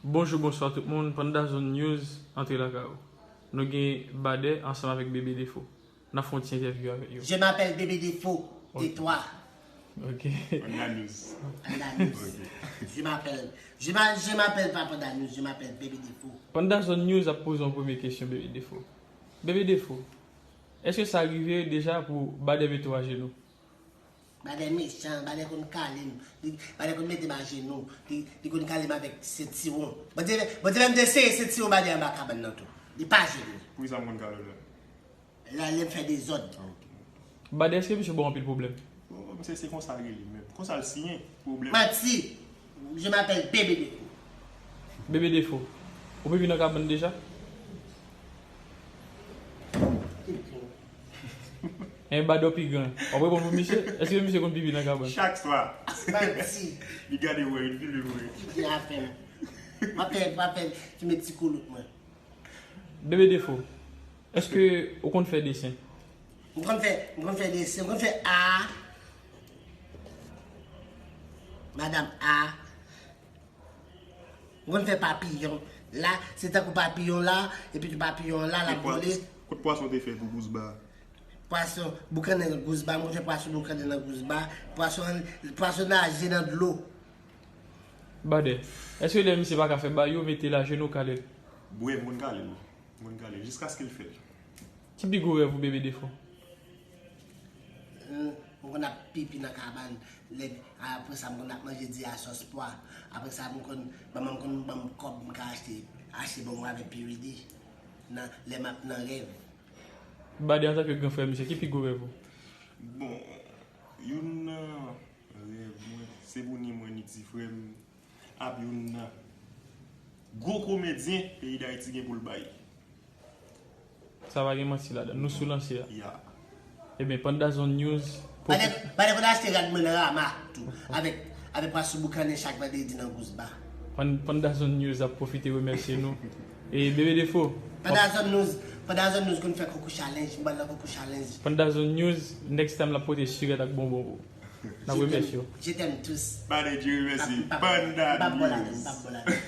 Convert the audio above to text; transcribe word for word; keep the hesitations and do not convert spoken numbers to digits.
Bonjou, bonswa tout moun. Panda Zone News antre lakay ou. Nou gen Badè ansanm avèk Bebe Defo. N ap fè yon ti entèvyou avèk yo. Je m'appelle Bebe Defo. Et toi? Ok. Panda News. Panda News. Je m'appelle. Je m'a- je m'appelle pas Panda News, je m'appelle Bebe Defo. Panda Zone News ap poze yon premye kesyon, Bebe Defo. Bebe Defo, èske sa rive deja pou Badè mete w ajenou? Badè mechan, Badè konn kale m, li- Badè konn mete m ajenou, li, li konn kale m avèk sentiwon. Bondye, Bondye menm te sere sentiwon Badè anba kabann nan tou. Li pa jere. Poukisa m konn kale w la? La, lè m fè dezòd. Ah, ok. Badè, èske misye ba w anpil pwoblèm? Oh, misye se konsa l rele menm. Konsa l siyen. Pwoblèm. Manti. Je m'appelle Bebe Defo. Bebe Defo, ou pipi nan kabann deja? En Badè pi gran. W ap reponn pou misye? Èske misye konn pipi nan kabann? Chak swa. Manti. Li gade wè, li filme wè. Ki gen afè m. M ap fè, m ap fè filme ti koulout mwen. Bebe Defo, èske ou konn fè desen? M konn fè, m konn fè desen, m konn fè A. Madanm A. M konn fè papiyon. La, se tankou papiyon la, epi tou papiyon la, l ap vole. Kot pwason te fè pou Gousba? Pwason boukannen nan Gousba, m konn fè pwason boukannen nan Gousba. Pwason, pwason naje nan dlo. Badè, èske lè misye pa ka fè bagay, ou mete l ajenou, kale l? Bwè, m konn kale l. M konn kale l. Jiskaske l fè l. Ki pi gwo rèv ou, Bebe Defo? M konn ap pipi nan kabann. Lè, apre sa, m konn ap manje di a sòs pwa. Apre sa, m konn, manman m konn ban m kòb m ka achte, achte bonbon avèk piridi. Nan, lè m ap nan rèv. Badè, antanke gran frè misye, ki pi gwo rèv ou? Bon, youn nan rèv mwen, se pou ni mwen ni ti frè m ap youn nan gwo komedyen peyi Dayiti gen pou l bay. Sa pa gen manti ladan. Nou sou lanse a. Ya. Ebyen, Panda Zone News. Badè, Badè konn achte rad mwen nan Rama tou. Avèk, avèk pwason boukannen chak vandredi nan Gousba. Pan- Panda Zone News ap pwofite remèsye nou. E Bebe Defo, Panda Zone News, Panda Zone News konn fè konkou challenge, m pral nan konkou challenge. Panda Zone News, next time l ap pote sirèt ak bonbon pou ou. N ap remèsye w. Je t'aime tous. Badè Dye remèsye. M p ap- Panda m p ap bò ladan, m News. p ap bò ladan.